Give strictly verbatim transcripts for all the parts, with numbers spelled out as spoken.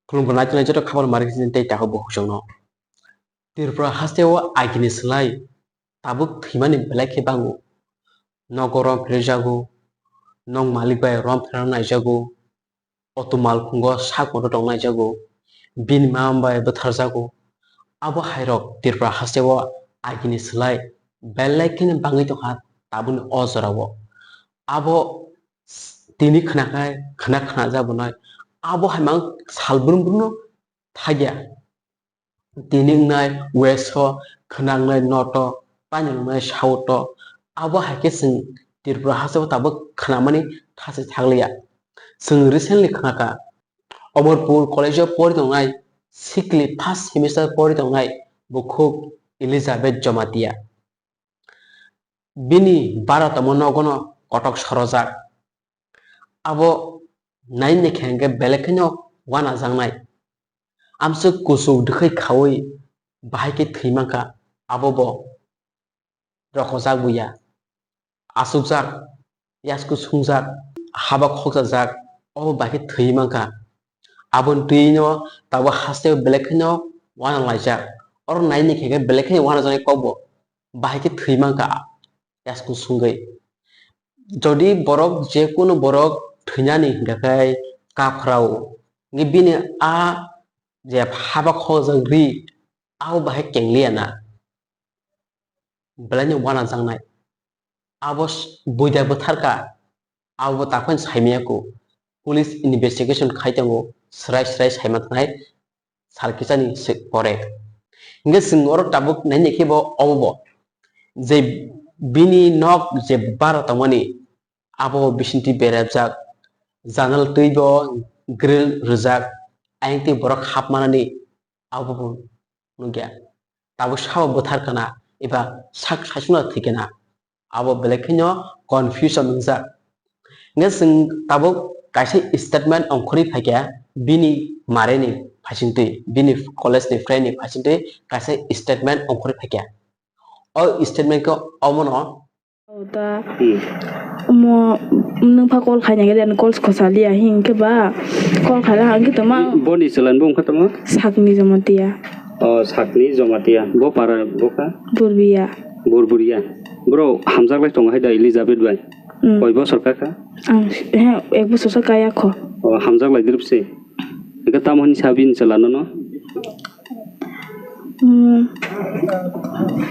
Khulumkha naitongnai joto khabar mari khe tei takhuk bo hwsongno. Tripura hasteo agini slai tabuk thwimani belai khe bango. Nogo rom phirjago, nok malik bai rom phirna naijago, auto malkhungo sak moto tong naijago, bini mama bai bwtharjago. Abo hairok Tripura hasteo agini slai belai kheno bangwi tongkha tabukni o jorao. Abo tini khnakhai khna khna jabonai abo hai mang sal brum brumno thagya. Tini wngnai west o, khna wngnai north o, pani wngnai south o. Abo hai khe chwng Tripura hasteo tabuk khnamani thasi thakliya. Chwng recently khnakha Omorpur college o pori tongnai sikli first semester pori tongnai bukhuk Elizabeth Jamatia. Bini bara tongma nogono kotok sorojak. Abo nai naikha hwnkhe belai kheno wanajaknai. Amswk kuchuk dwkhai khaui bahai khe thwi mankha, abo bo rokhojak buya. Achukjak, yasku sungjak, haba khokjajak, obo bahai khe thwi mankha. Aboni twino tabuk hasteo belai kheno wanalaijak. Oro nai naikha hwnkhe belai kheno wanajaknai kokbo bahai khe thwi mankha. Yasku sungwi. Jodi borok, je kunu borok thwinani hingkha khe kaphrao, hingkhe bini a je haba khokjak ri, abo bahai kengliya na. Belaino wanajaknai. Abo s-, buida bwtharkha, abo bo takhwani saimaya kho. Police investigation khai tongo, swrai swrai saima thangnai sal kisani se-, pore. Hingkhe chwng oro tabuk naina khe bo omo bo je bini nok je bara tongmani abo bisingtwi berajak, janala twi bo grill rwjak, ayang twi borok hap manani abo bo nukya. Tabuk sabo bwthar kana eba sak saichungno thwi kana. Abo belai kheno confusion wngjak. Hingkhe chwng tabuk kaisa statement ongkhorwi phaikha bini mareni phaisingtwi, bini college ni friend ni phaisingtwi kaisa statement ongkhorwi phaikha. O statement khe omono. O ta, Hmm. Omo nwng pha call khaina khe call khosaliya hinkhe ba call khaila hinkhe tongma. Boni chwla ni bumung khe tamo? Sakni Jamatia. O, Sakni Jamatia. Bo para bo kha? Burbiya. Burburia. Bro, hamjak lai tongo hai da Elizabeth bai? Hmm. Koi bosor ka kha? Ang, he, ek bosor sa kaya kho. O, hamjak lai drip se. Eka tamo hini sabi ni chwla no no? Hmm.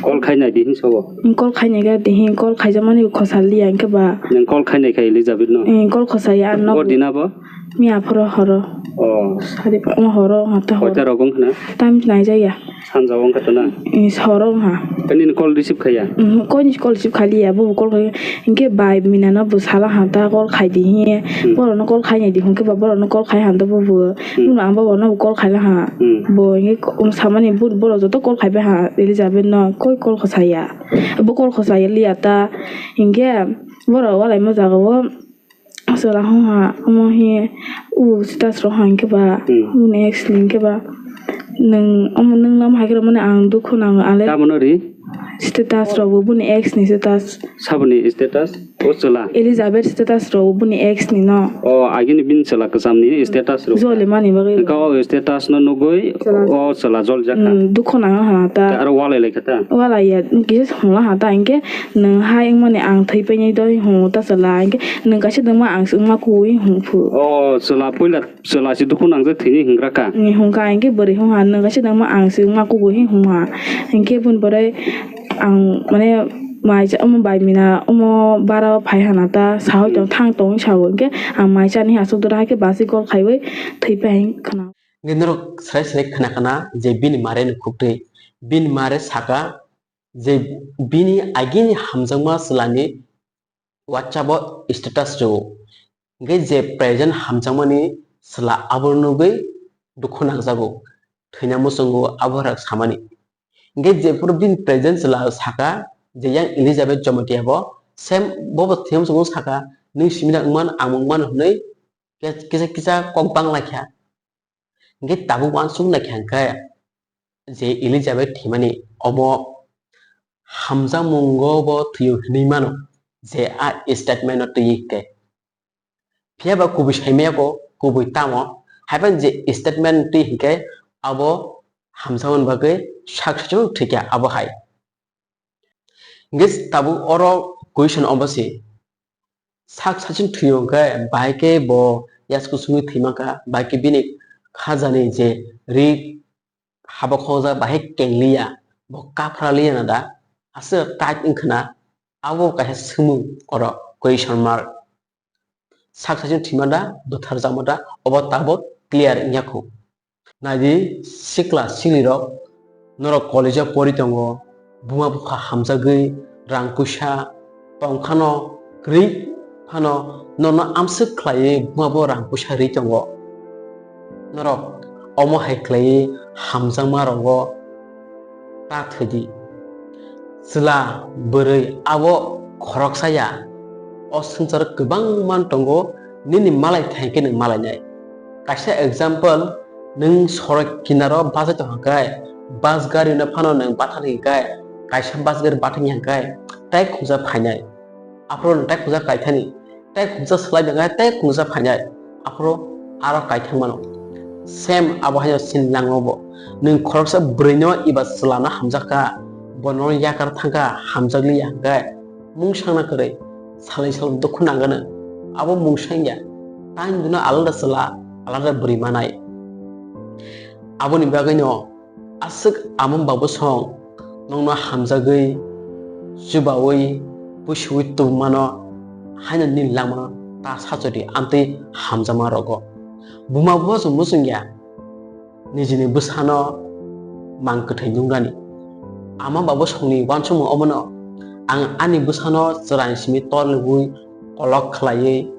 Call khainai di hin sobo? Call khainai ga di hin, call khaijakmani khosaliya hinkhe ba. Nwng call khainai kha Elizabeth no? Hmm, call khosaya no. Bo dina bo? Miya phoro horo. Oh. Sari pa, omo horo, hata horo. Koita rok wng khna? Time nai jaya. Sanja wng kha to na? Is horo wng ha. Tani ni call receive khaya? Mhm, koi ni call receive khaliya, bo call khaya. Hinkhe bai mina no bo sala ha ta call khai di hiye. Hmm. Boro no call khai nai di hinkhe ba boro no call khai ha to bo bo. Hmm. Nuna ang bo no call khai la ha. Hmm. Bo hinkhe ko-, um, samani bo, boro joto call khai bai ha Elizabeth no koi call khosaya. Bo call khosaya liya ta hinkhe boro walai ma jaga o. Chwla hwnha, omo hi, o status rok hwnka khe ba, Hmm. Boni ex ni hwnka khe ba, nwng, omo nwng lam hai khe rwmani ang dukhu nango, ale. Tamo no ri? Status rok bo boni ex ni status. Saboni status? O chwla? Elizabeth status rok bo boni ex ni no. O, agini bini chwla kwcham ni status rok. Jole mani bagwi. Hwnka o status no nugwi, Chwla. O chwla jol jakha. Hmm, dukhu nango hwnka ta. Aro walai lai kha ta? Walai ya, kisa songla ha ta, hinkhe Nwng hai wngmani ang thwi painai doi hwngo ta chwla, hinkhe nwng kaisa nwngma ang se wngma kubui hwn phu. O chwla puila chwla se dukhu nangjak thwini hwngra kha. Ni hwnka hinkhe bwrwi hwnha nwng kaisa nwngma ang se wngma kubui hwnha. Hinkhe bun borai ang mane mai cha omo bai mina omo bara o phai hana ta sahoi tong Hmm. thang tong sao hinkhe ang mai chani aswk dora haikhe basi gol khaiwi thwi pai khna. Hinkhe norok srai srai khna khna je bini mare ni khuktwi bini mare saka je bini agini hamjakma chwlani WhatsApp o status rwo. Hinkhe je present hamjakmani chwla abo nugwi dukhu nangjago, thwina muchungo abo rak samani. Hinkhe jephuru bini present chwla saka je yang Elizabeth Jamatia bo same bobo thwina muchungo saka, "Nwng simi na wngmano, ang wngmano," hwnwi kisa kisa kok bang laikha. Hinkhe tabuk uansuk naikha hinkhe je Elizabeth thwimani omo hamjakmungo bo thwiyo hinwi mano je a statement o twiwi hinkhe. Phiya ba kubui saimaya kho, kubui tamo Haiphano je statement twi hinkhe abo hamjakmani bagwi sak sachung thwikha abo hai. Hinkhe tabuk oro question obo se, sak sachung thwiyo hinkhe bahai khe bo yasku sungwi thwimankha, bahai khe bini khajani je ri habo khongjak bahai kengliya, bo kaphra liya na da, aswk kait wngkhwna, abo kaisa swngmung oro question mark. Sak sachung thwima da, bwtharjakma da, obo tabuk clear wngya khu. Naidi sikla siklirok, norok college o pori tongo, buma bupha hamjagwi rang puisa tongkhano kwrwi phano norno amswk khlaiwi buma bo rang puisa rwi tongo. Norok omo hai khlaiwi hamjakma rogo ta thwidi. Chwla bwrwi abo khoroksa ya. O swngcharo kwbangma tongo, nini malai thai khe nwng malainai. Kaisa example, nwng sorok kinaro bachai tongkha khe, bus gari no phano nwng bathani hwnkhe, kaisa bus gari bathani hwnkhe, tai khungsa phainai. Aphuru nwng tai khungsa kaithani, tai khungsa slai bangkha, tai khungsa phainai. Aphuru aro kaithang mano. Same abo haino sin lango bo. Nwng khoroksa bwrwino eba chwlano hamjakha, bono yakar thangkha, hamjakliya hwnkhe, mungsangna kwrwi, salai salo dukhu nangano. Abo mungsangya, tang duno alada chwla, alada bwrwi manai. Aboni bagwino aswk ama babo song nokno hamjagwi, chubawi, pusiwi tubumano haino nini langmano ta sachodi amtwi hamjakma rogo. Buma bo chwng muchungya nijini bwsano mang kwthwi nungnani. Ama babo songni uansukmung omono, ang ani bwsano chwraini simi torlibwi kolok khlaiwi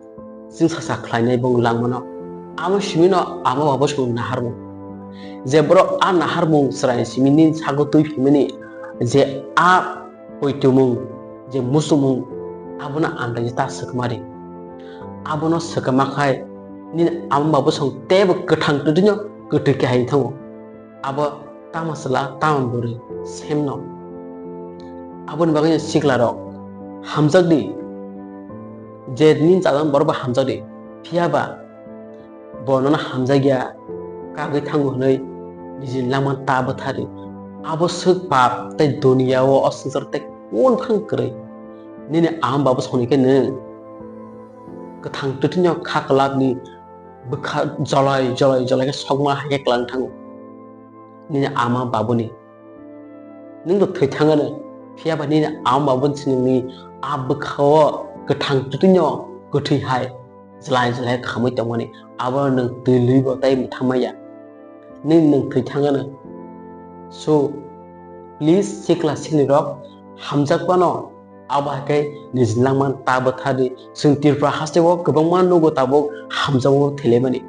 chwngsacha khlainai bong langmano. Amo simino ama babo song naharmung. Je borok a naharmung chwraini simi nini sago twi phimani, je a poitumung, je muchumung, abono amrai ta swkmari. Abono swkma khai nini ama babo song teibo kwthang twtwino kwtwi khe hai thango. Abo tamo chwla, tamo bwrwi, same no. Aboni bagwi sikla rok hamjak di, je nini chajak borok bo hamjak di, phiya ba bo nono hamjakya, kagwi thango hwnwi nijini langma ta bwthar di. Abo swk pap tei duniya o, o swngchar tei kunu phang kwrwi. Nini ama babo songni khe nwng kwthang twtwino kha kwlapni bwkha jolai jolai jolai khe sokma hai khe kwlang thango nini ama babuni. Nwng bo thwi thangano, phiya ba nini ama babuni se nwngni a bwkha-o kwthang twtwino kwthwi hai jlai jlai khamwi tongmani, abono nwng twi lwi bo tei mwthangma ya. Nini nwng thwi thangano. So, please, sikla siklirok hamjak phano, abo hai khe nijini langma ta bwthar di. Chwng Tripura haste o kwbangma nugo tabuk hamjakgo thwilaimani.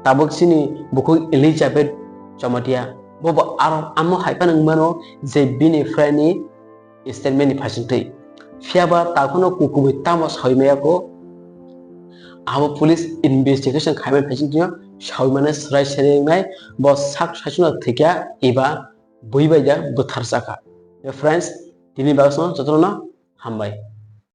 Tabuk chini bukhuk Elizabeth Jamatia, bobo aro amo hai phano wng mano je bini friend ni statement ni phaisingtwi. Phiya ba takhwno kukubui tamo saui maya kho, abo police investigation khaimani phaisingtwino saui mano, swrai sere wngnai, bo sak saichwno thwikha eba bui bai da bwthar chakha. Friends, tini bagwi jotono hambai.